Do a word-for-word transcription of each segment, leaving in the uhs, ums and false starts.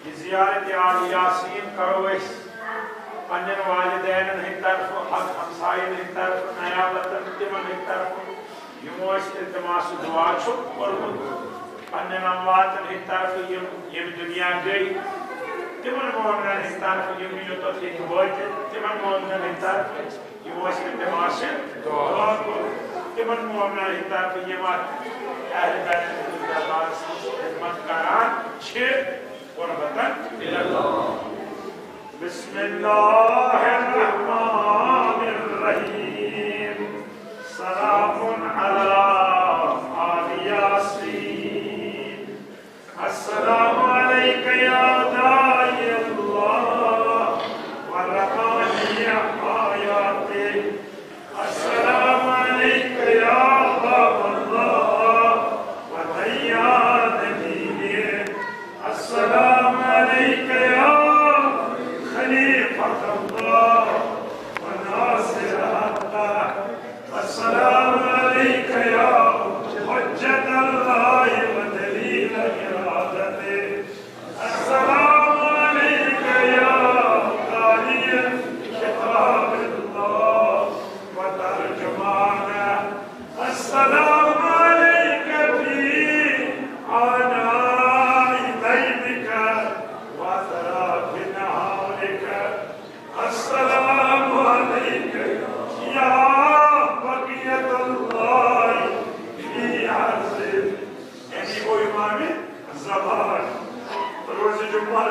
یہِ زیارت آل یاسین کرو أسۍ پننٮ۪ن والدینن ہٕنٛدِ طرفہٕ، حق ہمساین ہٕنٛدِ طرفہٕ، نیابتن تِمن ہٕنٛدِ طرفہٕ، یِمو اَسہِ التماس دعا چھُ کوٚرمُت۔ پننٮ۪ن امواتن ہٕنٛدِ طرفہٕ یِم، یِم دُنیا گٔے، تِمن مومنن ہٕنٛدِ طرفہٕ یِم یوٚتتھ ہیٚکہِ وٲتِتھ، تِمن مومنن ہٕنٛدِ طرفہٕ یِمو اَسہِ التماس دعا کوٚر، تِمن مومنن ہٕنٛدِ طرفہٕ یِم اتھ اہل بیت دربارس منٛز خدمت کران چھِ، قربتاً الی اللہ۔ بسم اللہ الرحمن الرحیم۔ سلام علی آل یاسین۔ السلام عليك يا داعي الله ورباني آياته. السلام عليك يا باب الله وديان دينه. السلام عليك يا خليفة الله وناصر حقه. السلام عليك يا حجة الله ودليل إرادته. السلام عليك يا قارئ كتاب الله وترجمانه. السلام عليك في آناء ليلك وأطراف نهارك. السلام عليك يا بقية الله في أرضه. یعنی گوٚو امام زمان، روزِ جمعہ۔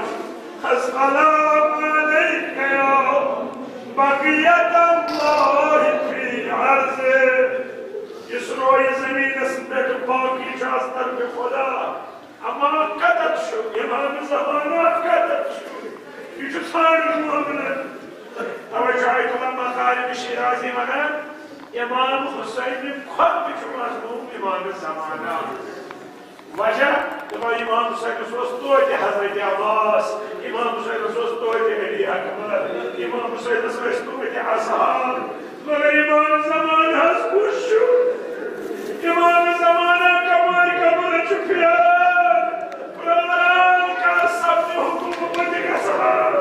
السلام عليك يا بقية الله في أرضه۔ یُس روئے زمینس پٮ۪ٹھ باقی چھُ از طرفِ خدا۔ اما کتتھ چھُ امام زمانہ، کتتھ چھُ؟ یہِ چھُ سانہِ معاملہٕ۔ توے چھُ آیت اللہ مقالِ شیرازی ونان، امام حسین کھۄتہٕ تہِ چھُ مظلوم امام زمانہ۔ وجہ، دپان امام حسینس اوس توتہِ حضرت عباس، امام حسینس اوس توتہِ علی اکبر، امام حسینس ٲسۍ توتہِ اصحاب۔ مگر امام زمانہس کُس چھُ؟ امام زمانہ کپٲرۍ کپٲرۍ چھُ پھیران؟ پراران کر سپدِ حکومت گژھان۔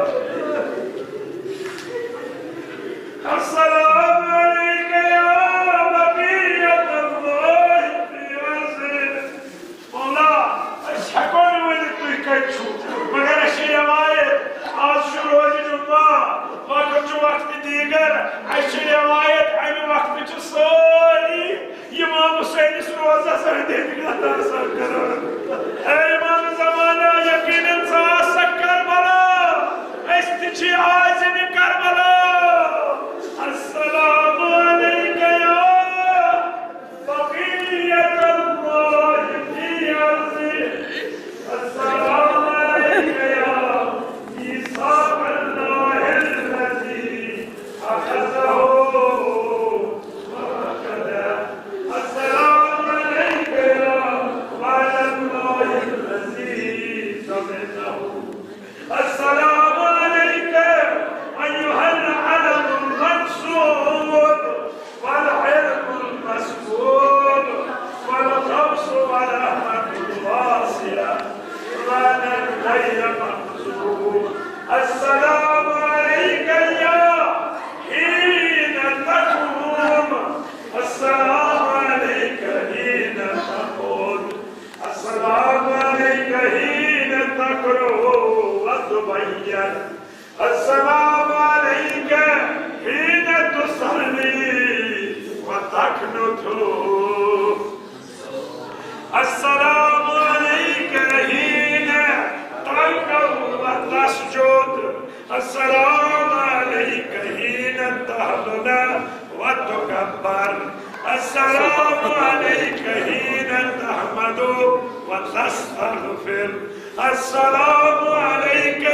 السلام عليك يا بقية الله في أرضه۔ مولا، أسۍ ہٮ۪کو نہٕ ؤنِتھ تُہۍ کتہِ چھِو، مگر اَسہِ چھِ رٮ۪وایت، آز چھُ روزِ جمعہ، وقت چھُ وقتِ دیگر، اَسہِ چھِ رٮ۪وایت، اَمہِ وقتہٕ چھِ سٲری امام حسینس روزس أنٛدۍ أنٛدۍ قطار سر کران۔ اے امام زمانہ، یقیناً ژٕ آسکھ کربلا، أسۍ تہِ چھِ عازمِ کربلا۔ السلام عليك يا بقية الله في أرضه. السلام عليك يا ميثاق الله الذي أخذه وعقده. السلام عليك يا وعد الله الذي ضمنه. السلام عليك أيها العلم المنصوب والعلم المسكوب والغوث والرحمة الواسعة غنى غير مغصوب. السلام عليك يا حين تقوم، السلام عليك حين تقوم، السلام عليك حين تقرأ وتبين، السلام عليك حين تصلي وتقنت، السلام عليك حين تركع وتسجد، السلام عليك حين تهلل وتكبر، السلام عليك حين تحمد وتستغفر، السلام عليك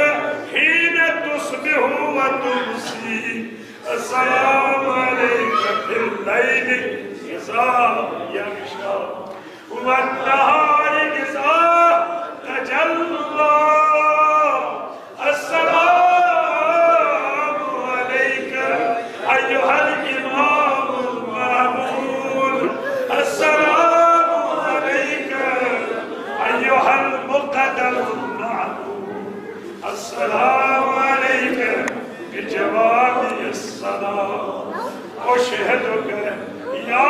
حين تصبح وتمسي، السلام عليك في الليل إذا يغشى، والنهار إذا تجلى. السلام عليك أيها الإمام المأمون. السلام عليك أيها المقتدى المعمون. السلام عليك بجوامع الصلاة. أشهدك يا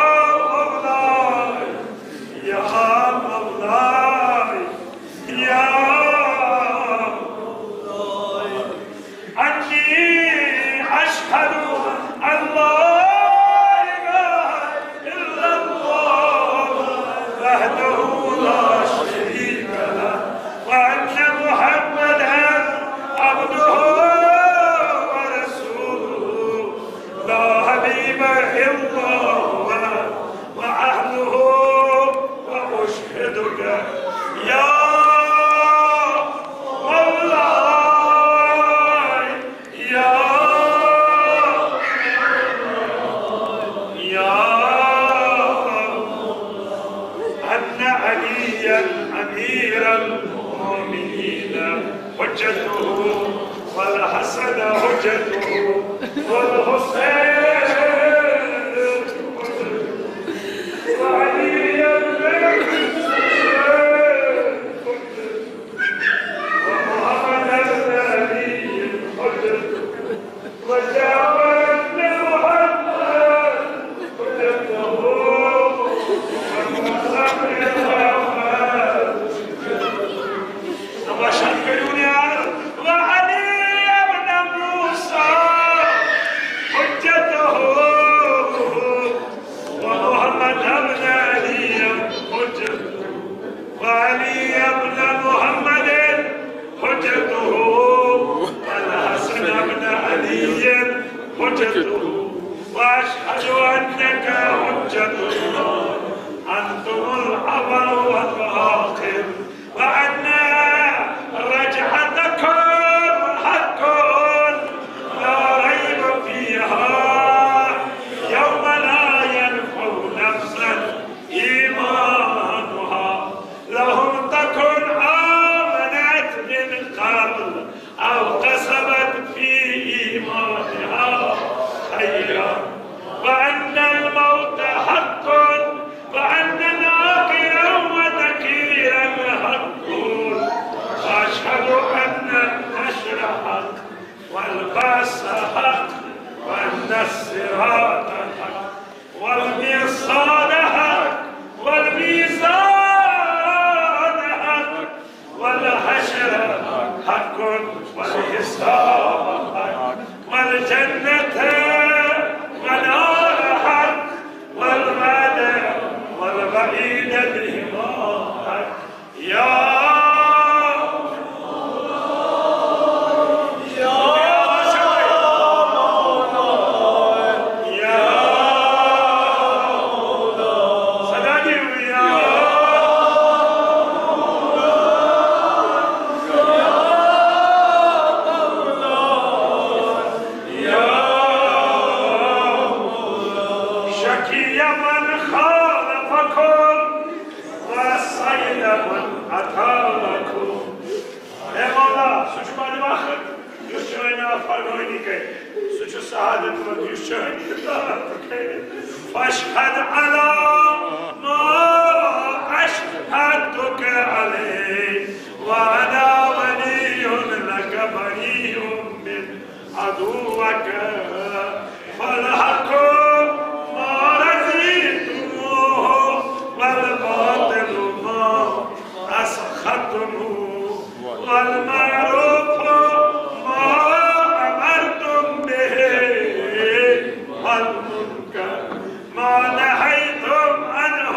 مولاي، يا مولاي، يا مولاي، أني أشهد أن لا إله إلا الله وحده لا شريك له، وأن محمدا عبده ورسوله، لا حبيب إلا هو وأهله، وأشهدك يا مولاي، يا، يا، أن عليا أمير المؤمنين حجته، والحسن حجته، والحسين حجته، وعلي بن الحسين حجته، ومحمد بن علي حجته، وجعفر بن محمد حجته، ومحمد بن عباس حجته. وشكروا يا وعلي بن موسى حجته، ومحمد بن علي حجته، وعلي بن محمد حجته، والحسن بن علي حجته، وأشهد أنك حجة الله، أنتم الأول والآخر، وأن رجعتكم حق لا ريب فيها، يوم لا ينفع نفسا إيمانها لم تكن آمنت من قبل أو كسبت في إيمانها خيرا، وأن الموت حق، وأن نكيرا ونكيرا حق، وأشهد أن الحشر حق، والبعث حق، وأن الصراط حق، والمرصاد حق، والميزان حق، والحشر حق، والحساب حق، والجنة والنار حق، والوعد والوعيد بهما حق. يا، يا، يا، صدا دِیِو، يا. شقي من خالفكم وسعيد من أطاعكم. اے مولا، سُہ چھُ بدبخت یُس چٲنۍ نافرمٲنی کرِ، سُہ چھُ سعادت منٛد یُس چٲنۍ اطاعت کرِ۔ فاشهد على ما أشهدتك عليه، وأنا ولي لك بريء من عدوك، فالحق ما رضيتموه، والباطل ما أسخطتموه، والمعروف ما أمرتم به، والمنكر ما نهيتم عنه،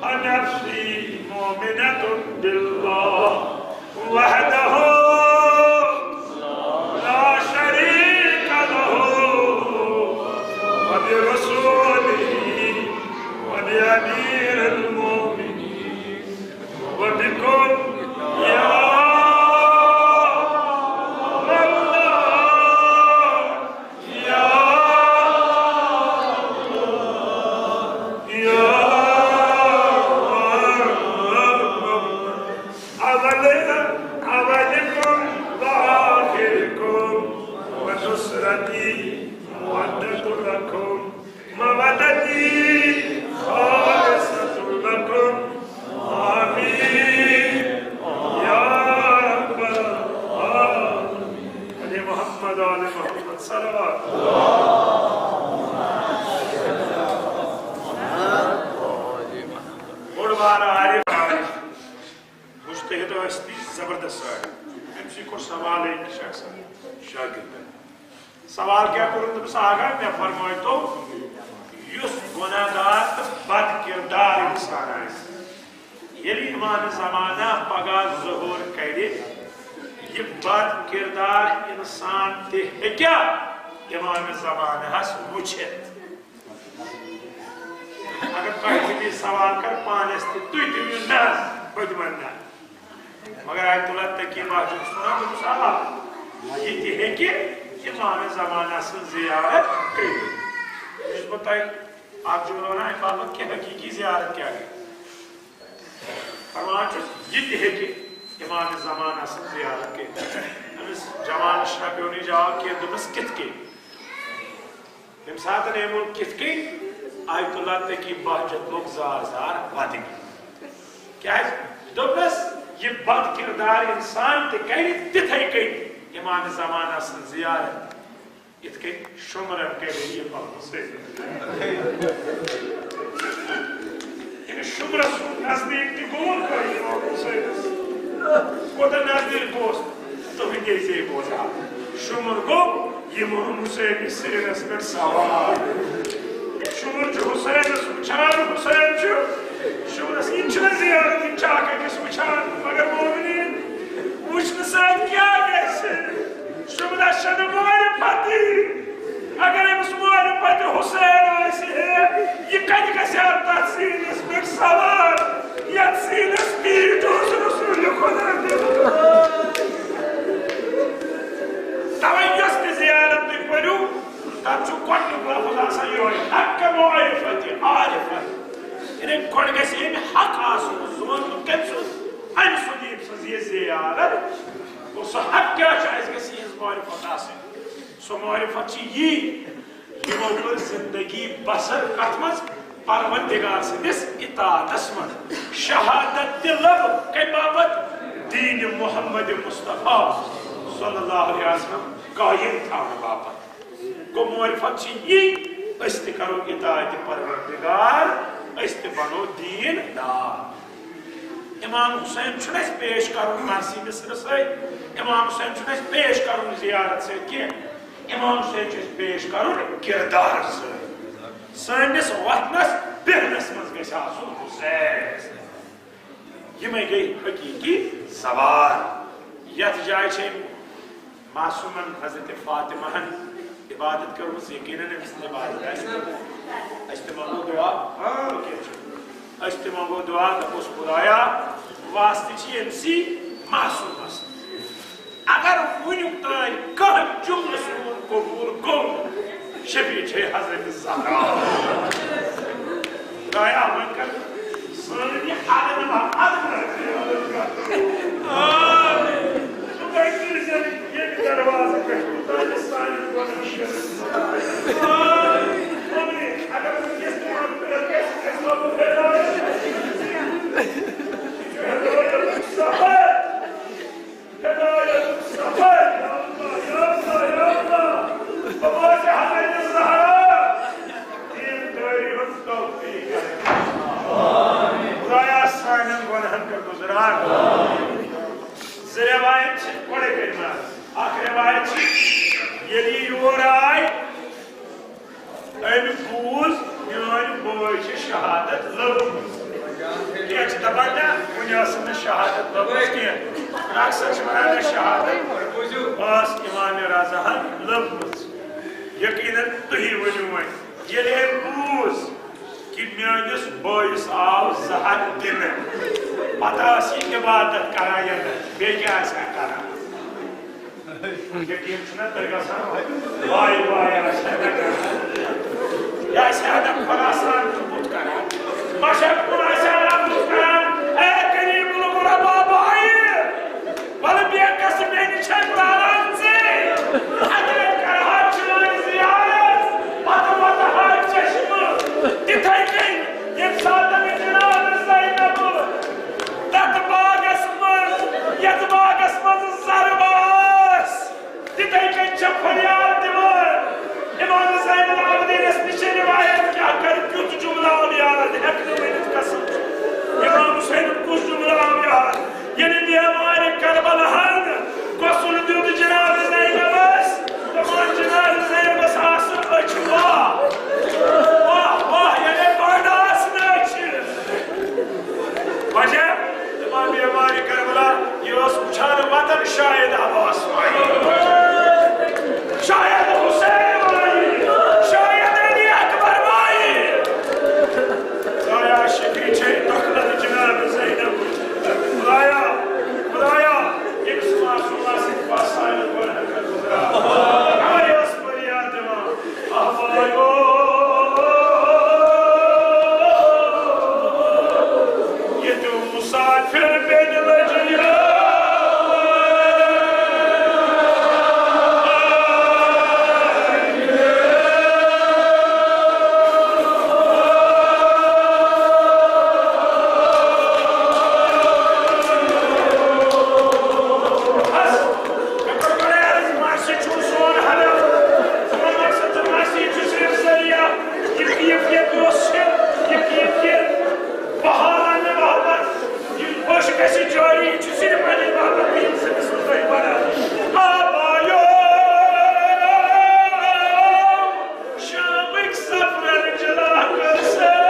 فنفسي مؤمنة بالله وحده لا شريك له، وبرسوله، وبأمير المؤمنين، وبكم يا دوستی زبردست سان۔ أمۍ سٕے کوٚر سوالٕے أکِس شخصن، شاگردن۔ سوال کیٛاہ کوٚرُن؟ دوٚپُس، آقا، مےٚ فرمٲیتو، یُس گۄناہ گار تہٕ بد کردار انسان آسہِ، ییٚلہِ امام زمانہ پگاہ ظہور کرِ، یہِ بد کردار انسان تہِ ہیٚکیٛاہ امام زمانہس وٕچھِتھ؟ اگر تۄہہِ تہِ یہِ سوال کر پانس تہِ، تُہۍ تہِ ؤنِو نہ، بہٕ تہِ ونہٕ نہ۔ مگر آیت اللہ تقی بہجت چھُس ونان، دوٚپُس، آ، یہِ تہِ ہیٚکہِ امام زمانہ سٕنٛز زیارت کٔرِتھ۔ یہِ چھُس بہٕ تۄہہِ اکھ جملہٕ ونان، امہِ باپتھ کہِ حقیقی زیارت کیٛاہ گٔے۔ فرمان چھُس، یہِ تہِ ہیٚکہِ امام زمانہ سٕنٛز زیارت کٔرِتھ۔ أمِس جوانس چھُنہ پیوٚنُے جواب کینٛہہ، دوٚپمس، کِتھ کٔنۍ؟ تَمہِ ساتہٕ أمۍ ووٚن، کِتھ کٔنۍ؟ آیت اللہ تقی بہجت لوٚگ زار زار ودٕنہِ۔ کیٛازِ؟ دوٚپنس، یہِ بد کردار انسان تہِ کرِ تِتھے کٔنۍ امام زمانہ سٕنٛز زیارت، یِتھ کٔنۍ شُمرن کرِ یہِ پنُن سۭتۍ۔ یعنی شُمرس سُنٛد نزدیٖک تہِ گوٚو، کٔرۍ یِمو حُسینس۔ کوٗتاہ نزدیٖک گوس، تُہٕنٛدے زے بوزان۔ شُمر گوٚو یِمام حُسینس سیٖنس پٮ۪ٹھ سوار۔ شُمر چھُ حُسینس وٕچھان، حُسین چھُ شُمرس۔ یِم چھِنہٕ زیارت، یِم چھِ اکھ أکِس وٕچھان، مگر مومنیٖن وٕچھنہٕ سۭتۍ کیٛاہ گژھِ؟ شُمرس چھَنہٕ معرفتی۔ اگر أمِس معرفت حسین آسہِ ہے، یہِ کتہِ گژھِ ہا تتھ سیٖنس پٮ۪ٹھ سوار، یتھ سیٖنس پیٖٹھ اوس رسول خدا دِوان؟ توے یۄس تہِ زیارت تُہۍ پٔرِو، تتھ چھُ گۄڈنیُک لفظ آسان یِہوٚے، حق معرفت عارفت۔ یعنی گۄڈٕ گژھِ أمۍ حق آسُن زونمُت کٔمۍ سُنٛد؟ أمۍ سُنٛد، ییٚمۍ سٕنٛز یہِ زیارت۔ گوٚو سُہ حق کیٛاہ چھُ؟ اَسہِ گژھِ یِہٕنٛز معرفت آسٕنۍ۔ سۄ معرفت چھِ یی، یِمو کٔر زندگی بسر کتھ منٛز؟ پروردگار سٕنٛدِس اطاعتس منٛز۔ شہادت تہِ لب کمہِ باپتھ؟ دین محمد مصطفیٰ صلی اللہ علیہ وسلم قائم تھاونہٕ باپتھ۔ گوٚو معرفت چھِ یی، أسۍ تہِ کرو اطاعت پروردگار، أسۍ تہِ بنو دین دار۔ امام حسین چھُنہٕ اَسہِ پیش کرُن مرثی مصرٕ سۭتۍ، امام حسین چھُنہٕ اَسہِ پیش کرُن زیارت سۭتۍ کینٛہہ، امام حسین چھُ اَسہِ پیش کرُن کردار سۭتۍ۔ سٲنِس وۄتھنس بیہنس منٛز گژھِ آسُن حسین۔ یِمے گٔے حقیقی سوار۔ یتھ جایہِ چھِ أمۍ معصومن حضرت فاطمہ ہن عبادت کٔرمٕژ، یقیناً أمۍ سٕنٛز عبادت آسہِ قبول۔ أسۍ تہِ منٛگو دعا، ہاں، کیٛاہ چھُ؟ أسۍ تہِ منٛگو دعا، دپوس، خدایا، واسطہٕ چھِ أمۍ سٕے معصومس۔ اگر وُنیُک تام کانٛہہ جملہٕ سون قبول گوٚو، شفیع چھے حضرت زہرا۔ خدایا، وۄنۍ کر سٲنۍ یہِ ادب، ادب۔ آمین۔ ژٕ وۄنۍ کٔرۍ زٮ۪ن ییٚمہِ دروازٕ پٮ۪ٹھ کوٗتاہ یہِ سانٮ۪ن گۄناہن شٲمِل۔ آمین۔ اگر وٕنکیٚس تہِ منٛز پرٛٮ۪تھ کٲنٛسہِ اَسہِ لوٚگ ہدایت۔ یہِ چھُ ہدایتُک سفر۔ ہدایتُک سفر۔ یا اللہ، یا اللہ، یا اللہ۔ بہٕ بوزٕ حضرت زہرا۔ دیندٲری ہُنٛد توفیق۔ خدایا، سانٮ۪ن گۄناہن کر گُزران۔ زٕ روایت چھِ گۄڈَے کٔرمٕژ۔ اکھ روایت چھِ، ییٚلہِ یہِ یور آے، أمۍ بوٗز، میٲنۍ بٲے چھِ شہادت لٔبمٕژ۔ کینٛہہ چھِ دَپان، نہ، وُنہِ ٲسٕم نہٕ شہادت لٔبمٕژ کینٛہہ۔ اکثر چھِ وَنان، نہ، شہادت ٲس امام رضاہن لٔبمٕژ۔ یقیناً تُہی ؤنِو وۄنۍ، ییٚلہِ أمۍ بوٗز کہِ میٲنِس بٲیِس آو زہر دِنہٕ، پتہٕ ٲس یہِ عبادت کران یَتھ، بیٚیہِ کیٛاہ آسہِ ہا کران؟ یقین چھُنہ تۄہہِ گژھان؟ واے واے آسہِ ہا نہ کران۔ یہِ آسہِ ہا نہ خۄراسان تہِ بُت کران۔ مشرق کُن آسہِ ہا نہ بُت کران۔ اے غریب الغربا بھائی، ولہٕ بیٚیہِ گژھِ مےٚ نِش تاران ژے۔ اَتہِ کرٕ ہا چٲنۍ زیارت، پتہٕ وَتہٕ ہا چشمہٕ۔ تِتھَے کٔنۍ ییٚمہِ ساتہٕ مےٚ جناب زینب تَتھ باغس منٛز، یَتھ باغس منٛز زرٕ آس، تِتھَے کٔنۍ چھےٚ فریاد دِوان۔ امام زین العابدینس نِش چھِ روایت، کیٛاہ کَرٕ، کیُتھ جملہٕ آو یاد، ہٮ۪کہٕ نہٕ ؤنِتھ، قسم چھُ۔ امام حسینُن کُس جملہٕ آو یاد؟ ییٚلہِ مےٚ وطن شاید عباس مائی، شاید حسین مائی، شاید علی اکبر مائی۔ خدایا، شفیع چھے تخلت جناب زینب۔ خدایا، خدایا، ییٚمِس معصومہ سٕنٛدِ پاسہٕ سانٮ۪ن گۄنہن پٮ۪ٹھ گُزرا۔ اَوَے ٲس فریاد دِوان۔ اہوایو، ییٚتیُک مسافر بیٚنہِ لٔج یاد۔ مےٚ کوٚر گۄڈَے عرض، ماسہِ چھُ سون ہدف۔ سون مقصد تہٕ ماسی چھُ صرف ذٔریعہٕ۔ یہِ کیفیت یۄس چھِ، یہِ کیفیت بحال اَننہٕ باپتھ، یہِ پوٚش گژھِ جٲری، یہِ چھُ صرف پننہِ باپتھ یہِ زمین منٛز تۄہہِ بناوُن۔ آبایو، شامٕکۍ سفرن جلا کر سٲری۔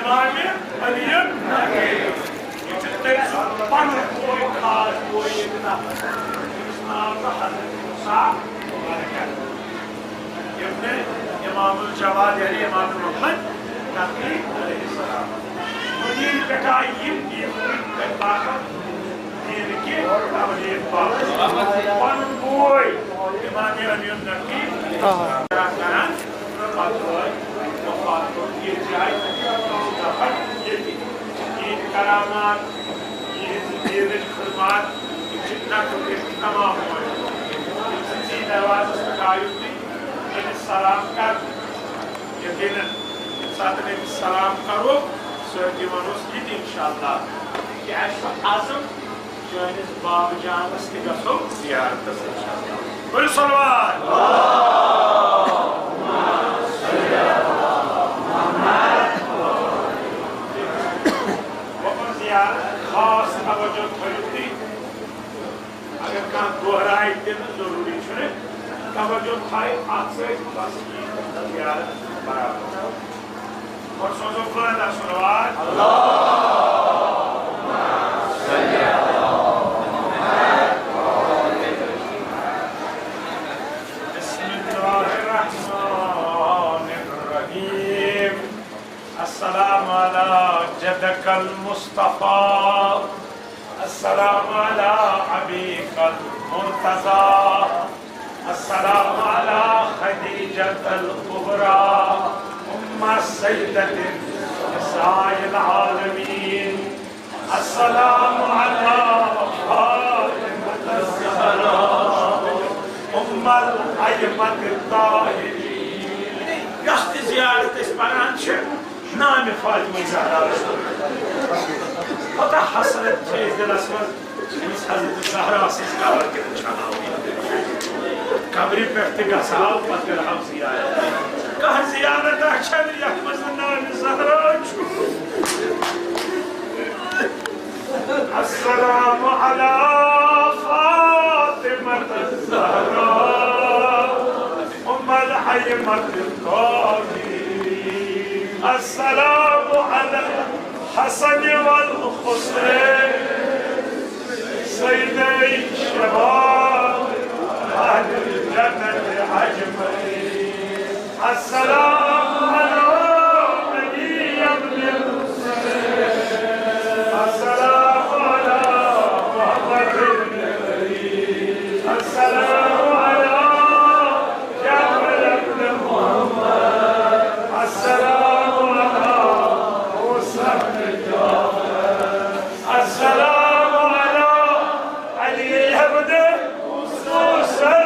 امام علی، یہِ چھُ تٔمۍ سُنٛد پنُن بوے، خاص بوے، ییٚمِس ناو چھُ حضرت موسیٰ مبارک۔ ییٚمۍ امام الجواد یعنی امام محمد نقوی علیہ السلام۔ مدیٖنہٕ پٮ۪ٹھ آیہِ یِم دیٖن پٲٹھۍ باقٕے دیٖن کہِ اولیاء پاک۔ پنُن بوے امام علی نقوی کران کران تہٕ پتہٕ وٲتۍ وفات کوٚر ییٚتہِ جایہِ، ییٚتہِ یِہِنٛدۍ کرامات، یِہِنٛز دیٖنٕچ خدمات، یِم چھِ نقل کٔرِتھ تمام موجود۔ ییٚمہِ سٕنٛدۍ دروازس پٮ۪ٹھ آیُس تُہۍ، أمِس سلام کرنہٕ۔ ییٚمہِ ساتہٕ أمِس سلام کرو، سۭتی وَنوس یہِ تہِ اِنشاءاللہ، کہِ اَسہِ چھُ عزم چٲنِس بابہٕ جانَس تہِ گژھو زیارتَس اِنشاءاللہ۔ ؤلِو صلوات۔ وۄنۍ گوٚو زیارت خاص توجہ تھٲیِو تُہۍ۔ اگر کانٛہہ گوہراے تہِ نہٕ ضروٗری چھُنہٕ، توجہ تھایہِ اَتھ سۭتۍ، بس یہِ زیارت برابر۔ اور سوزو خدا صلوات۔ بسم اللہ الرحمن الرحیم۔ السلام علی جدک المصطفیٰ، السلام علی ابیک المرتضیٰ، السلام علی خدیجة الکبریٰ، ام سیدة نساء العالمین، السلام علی فاطمة الزہرا، ام الائمة الطاہرین۔ یۄس تہِ زیارت أسۍ پران چھِ، نام فاطمہ زہرا۔ پتہ حسرت چھِ اَسہِ دِلس منٛز، یُس حضرت زہرا سٕنٛز قبر تہِ وٕچھان آو۔ قبرِ پٮ۪ٹھ تہِ گژھٕ ہاو، پتہٕ کرٕ ہاو زیارت۔ کانٛہہ زیارت چھنہٕ یتھ منٛز نہٕ نام زہرا چھُ۔ السلام علی فاطمة الزہرا، ام الائمة الطاہرین۔ السلام علی الحسن والحسین، سیدی شباب اہل الجنت اجمعین۔ السلام علی علی بن الحسین۔ السلام علی محمد بن علی۔ السلام علی جعفر بن محمد۔ السلام علی موسیٰ بن جعفر۔ السلام علی علی بن موسیٰ۔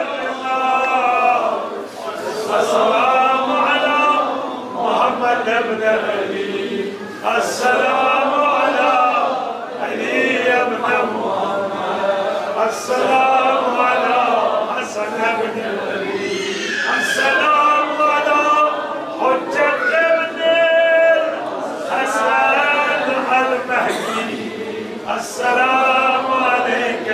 السلام علی محمد بن علی۔ السلام علی علی بن محمد۔ السلام علی حسن بن علی۔ السلام علی حجة بن الحسن المهدي۔ السلام عليك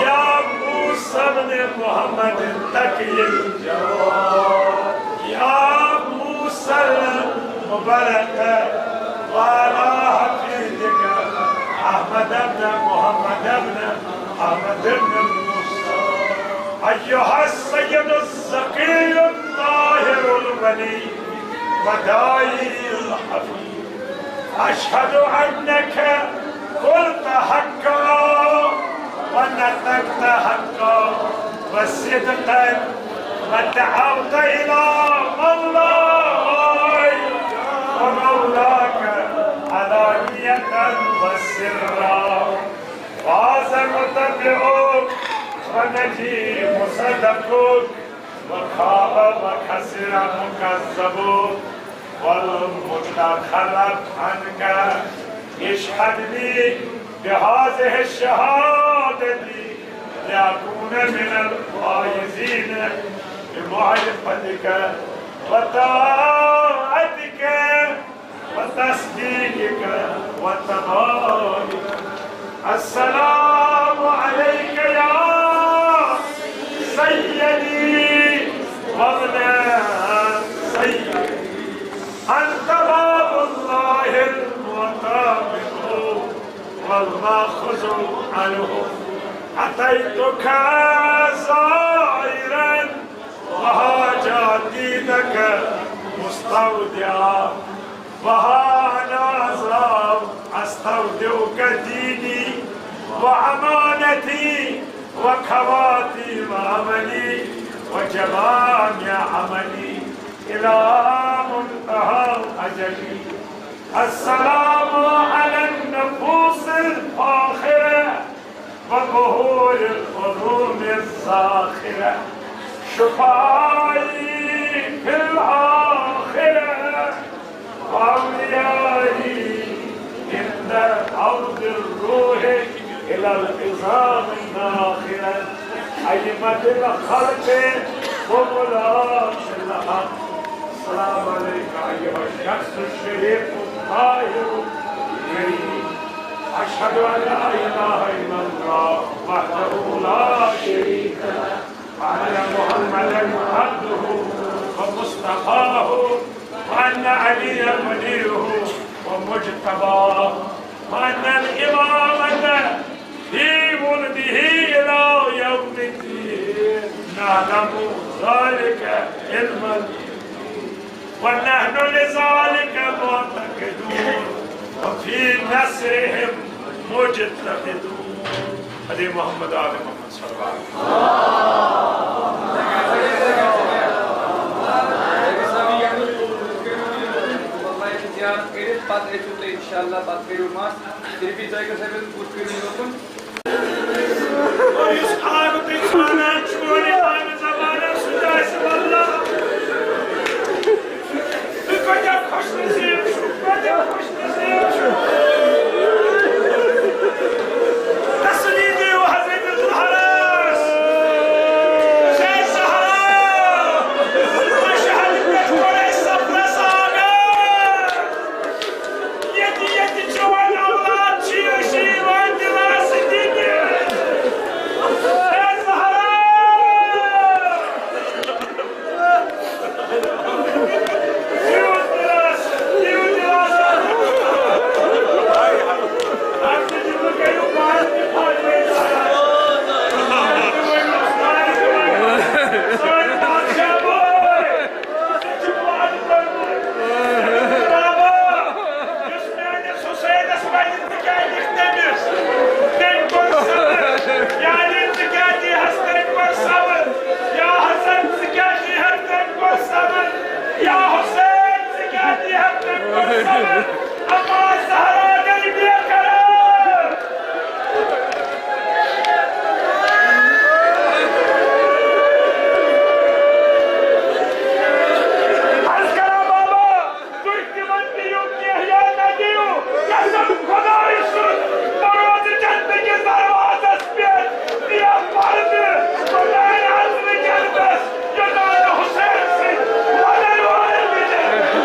يا موسى بن محمد تقي الجواد، يا موسى المبارك، وعلى حفيدك أحمد بن محمد بن أحمد بن موسى. أيها السيد الزكي الطاهر الولي وداعي الحفيد، أشهد أنك قلت حقا ونطقت حقا وصدقا ودعوت إلى من لا غير ومولاك علانية وسرا. فاز متبعك ونجي مصدقك وخاب وخسر مكذبك والمتخلف عنك. اشهد لي بهذه الشهادة لأكون من الفائزين بمعرفتك وطاعتك وتصديقك وتبارك. السلام عليك يا سيدي وابن سيدي، أنت باب الله المعتمد والمأخوذ عنه. أتيتك زائرا وحاجاتي لك مستودعا، وها أنا ذا أستودعك ديني وأمانتي وخواتيم عملي وجوامع عملي إلى منتهى أجلي. السلام على النفوس الفاخرة وبحور العلوم الزاخرة، شفعائي في الآخرة إلى العظام الناخرة، أئمة الخلق وولاة الأمر. السلام عليك أيها الشخص الشريف الطاهر الكريم. أشهد أن لا إله إلا الله وحده لا شريك له، وأن محمدا عبده ومصطفاه، وأن عليا وليه ومجتباه، وأن الإمامة في ولده إلى يوم الدين. نعلم ذلك علم اليقين، ونحن لذلك معتقدون، وفي نصرهم مجتهدون. علي محمد آل محمد صلوات. زیارت کٔرِتھ پتہٕ ہیٚکِو تُہۍ اِنشاءاللہ، پتہٕ کٔرِو مَس۔ صرف یہِ تۄہہِ گژھِ اَمہِ بُتھ کٔرِو یوکُن۔ اور یُس آب تُہۍ ژھانٛڈان چھِو، یہِ آبِ زمانہ، سُہ تہِ آسہِ واللہ۔ تُہۍ کۭتیٛاہ خۄش نصیٖب چھِو، کۭتیٛاہ خۄش نصیٖب چھِو۔ تسلی دِیِو حضرت زہراہَس۔ شاہ زہرا، مشہد پٮ۪ٹھ کوٚر اَسہِ سفرَس آغاز۔ ییٚتہِ، ییٚتہِ چون اولاد چھُ، یہِ چھُ یِوان دِلاسہٕ دِنہِ۔ اے زہرا! یوٗت دِلاسہٕ، یوٗت دِلاسہٕ۔ اَتھ چھُ دِلہٕ کٔرِو پانہٕ تہِ پھاٹوے زہرا۔ سٲنۍ بادشاہ بٲے۔ بابا، یُس میٲنِس حسینس وَنہِ، ژٕ کیٛاہ لیکھ تٔمِس؟ تٔمۍ کوٚر صبر۔ یعنی ژٕ کیٛاہ دیٖہَس، تٔمۍ کوٚر صبر۔ یا حسن، ژٕ کیٛاہ دیٖہَکھ، تٔمۍ کوٚر صبر۔ یا حسین، ژٕ کیٛاہ دیٖہَکھ، تٔمۍ کوٚر صبر۔ اما زہرا گٔے بے قرار۔ عرض کران بابا، تُہۍ تِمن دِیِو کینٛہہ یا نہ دِیِو، قسم خۄدایہِ سُنٛد، بہٕ روزٕ جنتہٕ کِس دروازس پٮ۪ٹھ، بے پردٕ، بہٕ کرٕ عرض وٕنکیٚنس، یوٚتام نہٕ حسین سٕنٛدۍ وۄنن وٲلۍ مِلن۔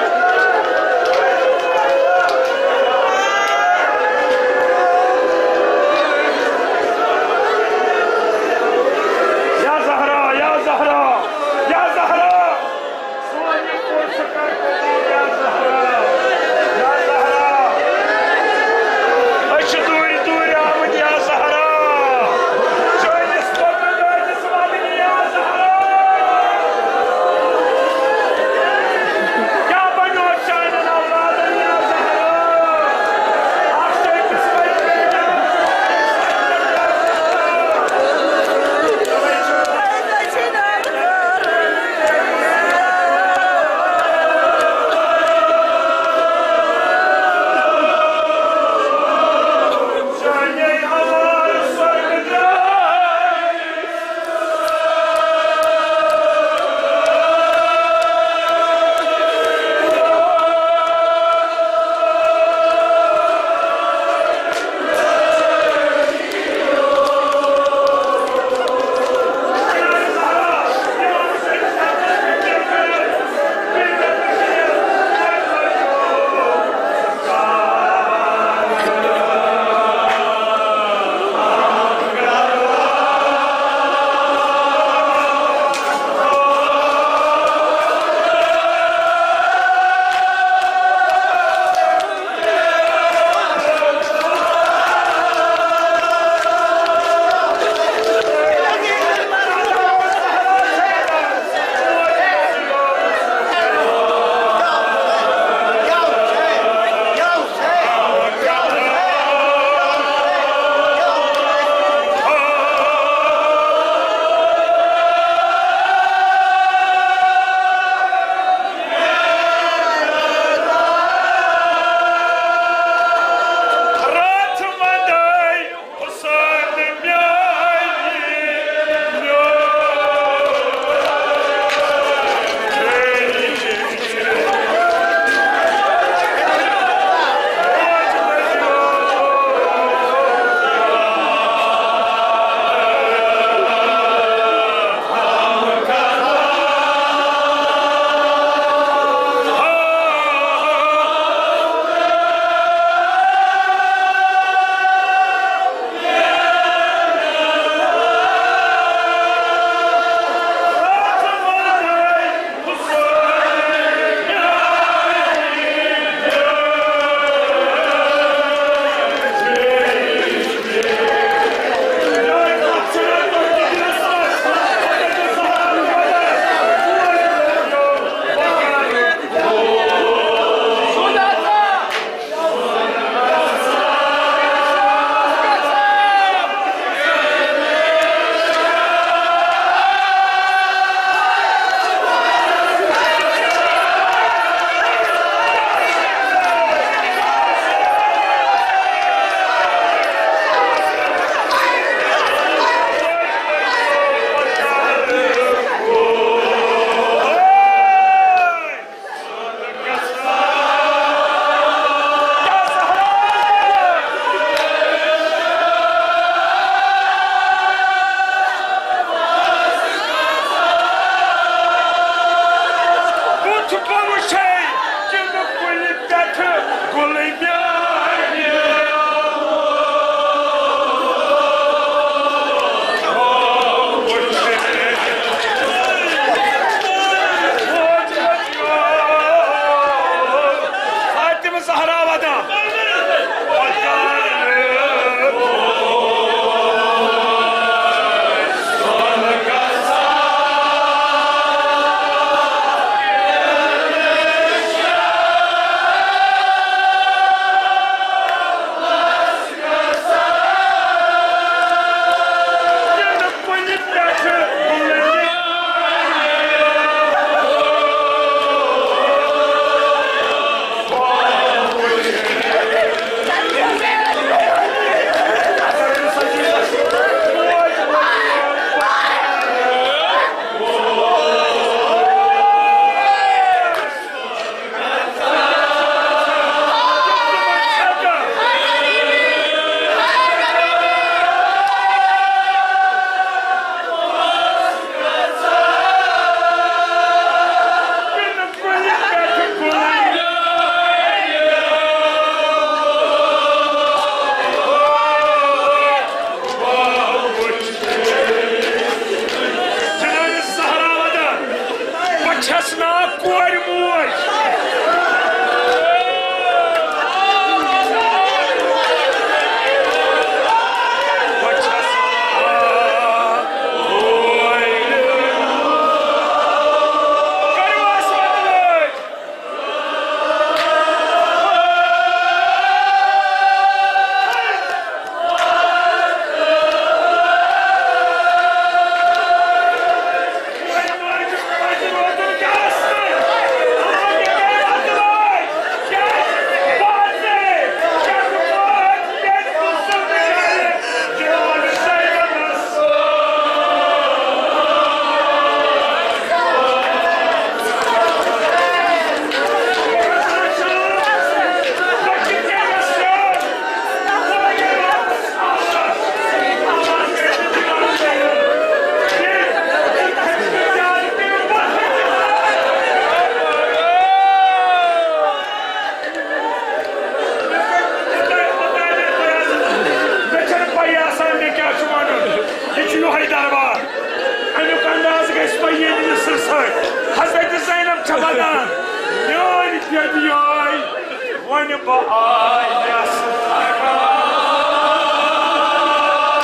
بہٕ آیس،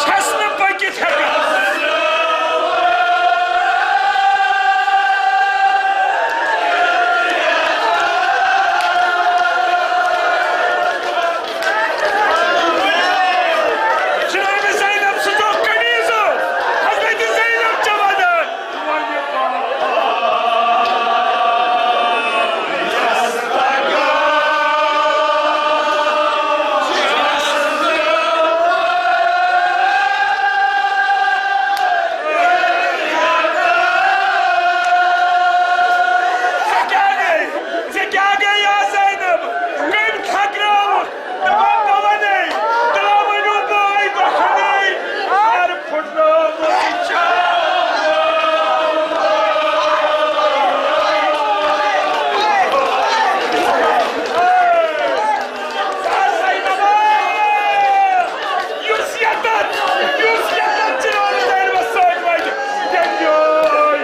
چھس نہٕ پٔکِتھ ہٮ۪کان۔ جناب زینب سٕنٛز قمیٖض، حضرت زینب چمدان۔ ژےٚ کیٛاہ گٔے؟ ژےٚ کیٛاہ گٔے یا زینب؟ کٔمۍ تھکراوُکھ؟ دپان بہٕ ونے، ترٛاوٕنیو بٲے دۄکھنے، ہر پھُٹرٲومٕژ چھا۔ زینبا، یُس ییٚتٮ۪تھ، یُس ییٚتٮ۪تھ چنار زینبس سۭتۍ وَنہِ، تٔمۍ یوے۔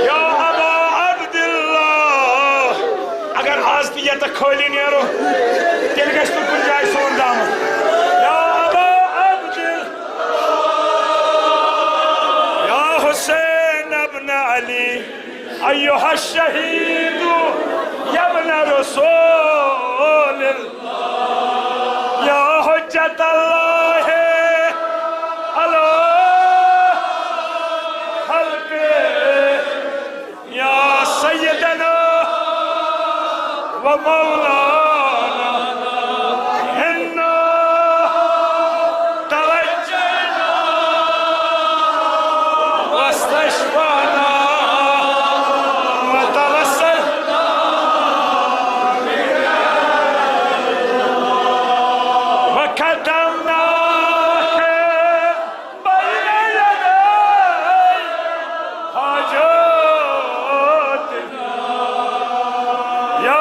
یا ابا عبداللہ، اگر آز تہِ ییٚتہِ خٲلی نیرو، تیٚلہِ گژھِ نہٕ کُنہِ جایہِ سون دامن۔ یا ابا عبداللہ، یا حسین ابن علی، ایھا الشہید، یا ابن رسول اللہ، یا حجت اللہ علی خلقہ، یا سیدنا و مولانا، انا توجہنا واستشفعنا وتوسلنا وقدمناک بین یدی حاجاتنا۔ یا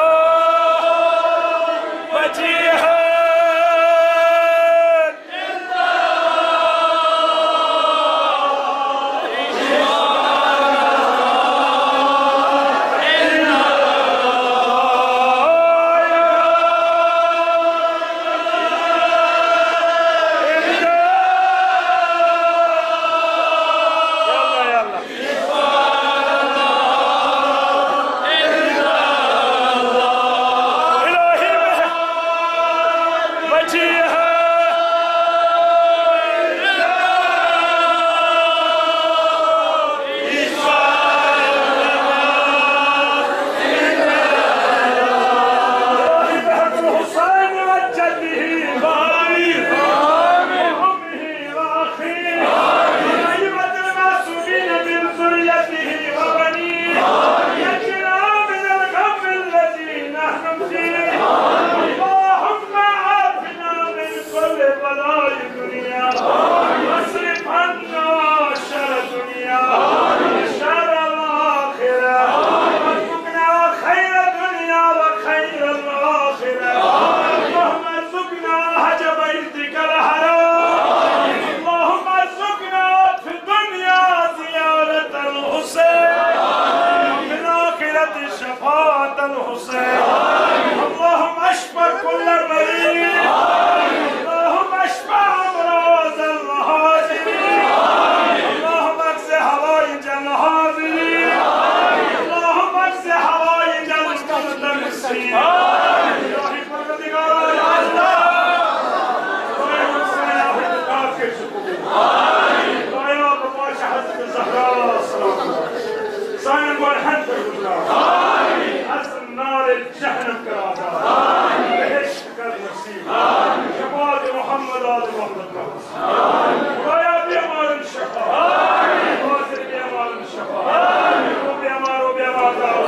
برہن کر گزرا۔ آمین۔ از نار جہنم کر آزاد۔ آمین۔ بہشت کر نصیب۔ آمین۔ شفاعت محمد آل محمد کر۔ آمین۔ خدایا بیمارن شفا۔ آمین۔ حاضر بیمارن شفا۔ آمین۔ او بیمار، او بیمار داو۔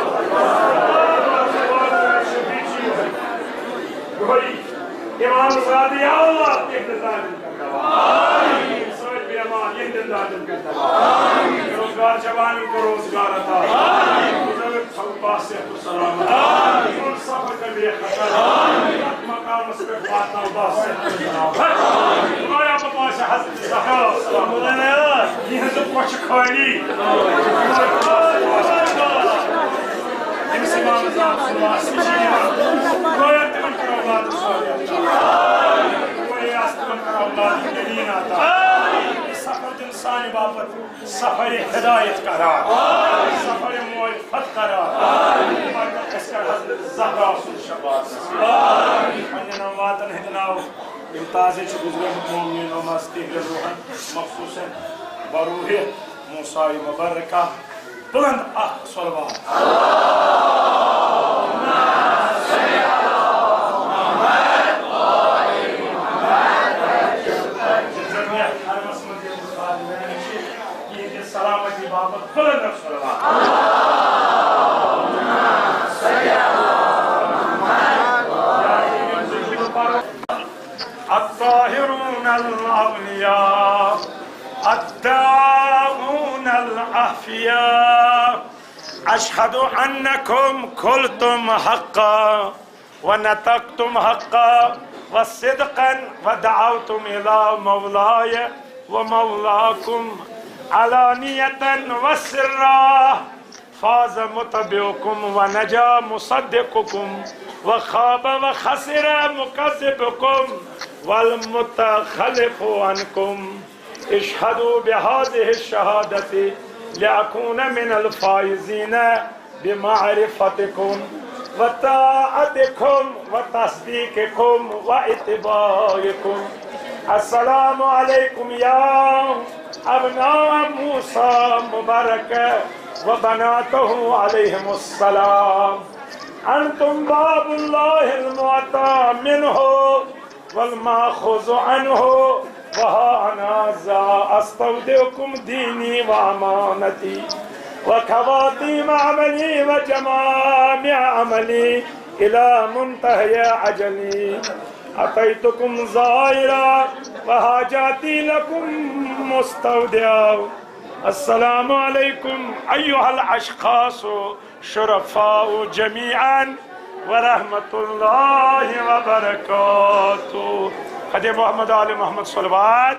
شفیع چیز۔ وہی امام زادہ یا اللہ تہندِ ذاتِ سٲنۍ بیمار یِہنٛدٮ۪ن دادٮ۪ن کر دوا۔ بے روزگار جوانن کر روزگار عطا۔ بزرگ تھاو باصحت و سلامت۔ یِمن سفر کر بے خطر۔ یتھ مقامس پٮ۪ٹھ واتناو باصحت و سلامت۔ خدایا بہٕ باسہِ حضرت زہرا سلام اللہ۔ یِہنٛزٕ کۄچھِ خٲلی۔ أمِس امام زادٕ سُنٛد واس یہِ چھِ یِوان۔ خدایا تِمن کر اولاد صالح عطا۔ خدایا تِمن کر اولاد دلیٖل عطا۔ سفر دِن سانہِ باپتھ سفر ہدایت قرار، سفر معرفت قرار۔ مگر اَسہِ کر حضرت زہرا سُنٛد شفاعت نصیب۔ پننٮ۪ن امواتن ہٕنٛدۍ ناو، یِم تازے چھِ گُزریمٕتۍ، مومنیٖن و مس تِہنٛدٮ۪ن روحن، مخصوصاً بروحِ موسیٰ مبارکہ، بلند اکھ صلوات۔ حرمس منٛز یِم خادمین چھِ، یِہنٛدِ سلامتی باپتھ بلند اکھ صلوات۔ الطاهرون الأولياء، الداعون الأحفياء، أشهد أنكم قلتم حقا ونطقتم حقا وصدقا ودعوتم إلى مولاي ومولاكم علانية وسرا، فاز متبعكم ونجا مصدقكم وخاب وخسر مكذبكم والمتخلف عنكم. اشهدوا بهذه الشهادة لأكون من الفائزين بمعرفتكم وطاعتكم وتصديقكم واتباعكم. السلام عليكم يا أبناء موسى مبارك وبناته عليهم السلام. أنتم باب الله المعطى منه والمأخوذ عنه، وها أنا ذا أستودعكم ديني وأمانتي وخواتيم عملي وجوامع عملي إلى منتهى أجلي. أتيتكم زائرا وحاجاتي لكم مستودعا. السلام عليكم أيها الأشخاص شرفاء جميعا ورحمة الله وبركاته. خدے محمد آل محمد صلوات۔